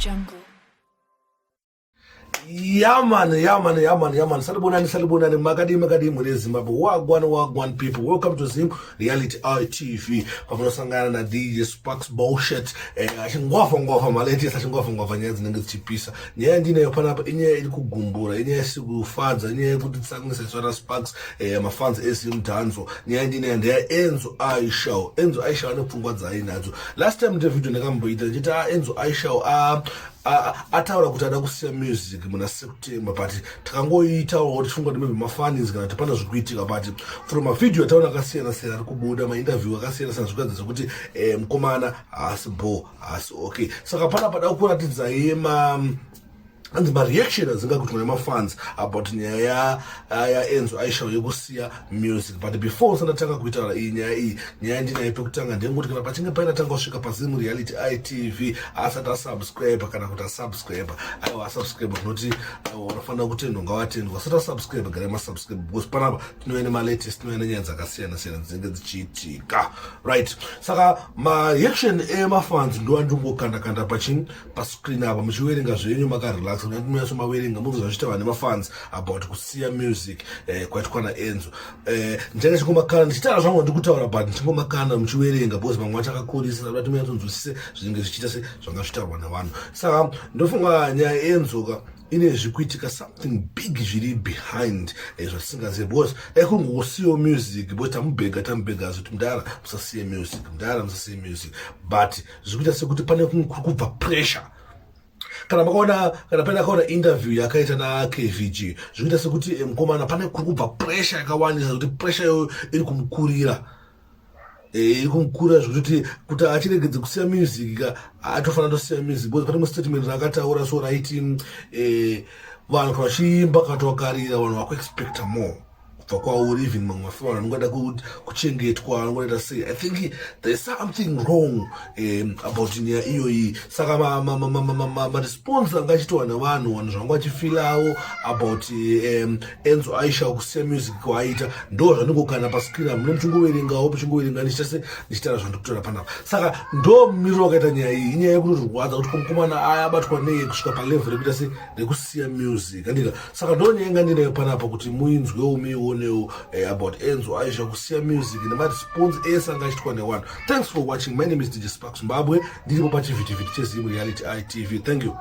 Jungle. Yaman, yaman, yaman, yaman. Salibonani, salibonani. Makadii, makadii mhuri yeZimbabwe. Wagwan, wagwan people. Welcome to Zim Reality ITV. Pamunosangana na DJ Sparks Bullshit. Eh, achingwafa ngwafa malatest achingwafa ngwafa nyaya dzinenge dzichipisa. Nyaya ndinayo panapa inyaya iri kugumbura, inyaya isiri kufadza, inyaya yekuti tsamwisa isu ana Sparks, eh, mafans eZim Danzo. Nyaya ndinayo ndeya Enzo Aishao. Enzo Aishao ane pfungwa dzaainadzo. Last time ndine video ndakamboita ndichiti ah, Enzo Aishao ah, ataura kuti ada kusiya music muna September, but takangoitawo tichifunga kuti maybe mafunnies kana kuti pane zviri kuitika, but from mavideo ataona akasiyana siyana ari kubuda, mainterview akasiyana siyana, zvikuratidza kuti mukomana haasi bo, haasi okay. Saka pana pada kuratidzai ma anzi mareaction azinga kuitwa nemafans about nyaya yaEnzo Aishao yekusiya music. But before sandatanga kuitaura iyi nyaya iyi, nyaya ndinayo pekutanga ndengoti kana pachinge paina tanga kusvika paZim Reality ITV asati asubscribe kana kuti asubscribe, aiwa, asubscribe. Tinoti aiwa, unofanira kutendwa, ngavatendwa. Asati asubscribe, garai masubscribe, because panapa tinouya nemalatest, tinouya nenyaya dzakasiyana siyana dzinenge dzichiitika, right? Saka mareaction emafans ndo andingokanda kanda pachini pascreen apa, muchiverenga zvenyu makarelax. Munyaso maverenga munzwa zvachiita nemafans about kusiya music kwaitwa naEnzo. Ndichange chingomakana ndichitaura zvangu ndikutaura, but ndichingomakana muchiverenga, because mamwe acho akakurisa kuti munyatsonzwisise zvinenge zvichiita se zvanga zvichitaurwa nevanhu. Saka ndofunga nyaya Enzo ka ine zvikuitika, something big zviri behind zvatisingazivi, because dai kungosiyawo music, because tamubhega tamubhega kuti mudara musasiye music, mudara musasiye music, but zviri kuita sekuti pane kuri kubva pressure. Kana makaona, kana pane akaona interview yakaita naKVG, zvikuita sekuti mukomana pane kuri kubva pressure yakawandisa, kuti pressure iyoyo iri kumukurira, iri kumukurira zvekuti kuti achiregedze kusiya music ka, atofanira tosiya music, because pane mustatement raakataura so raiti vanhu kana vachiimba kana kuti vakarira, vanhu vakuexpecta more kubva kwauri, even mamwe mafe vanhu vanongoda kuchengetwa, vanongoda sei. I think there is something wrong about nyaya iyoyi. Saka maresponse anga achiitwa nevanhu, vanhu zvanga vachifeelawo about Enzo Aisha kusiya music kwaaita, ndo zvandingokana pascreen. Mune muchingoverengawo, muchingoverenga ndichita se ndichitaura zvandikutora panapa. Saka ndo mumiriro wakaita nyaya iyi. Inyaya yekutorwadza kuti mukomana aya abatwa nei kusvika palevel rekuita se rekusiya music, andika? Saka ndo nyaya inga ndinayo panapa kuti muinzwewo, muionewo about Enzo Aisha kusiya music nemaresponse ese anga achiitwa nevanhu. Thanks for watching. My name is DJ Sparks Zimbabwe, ndiripo pachivhitivhiti cheZim Reality ITV. Thank you.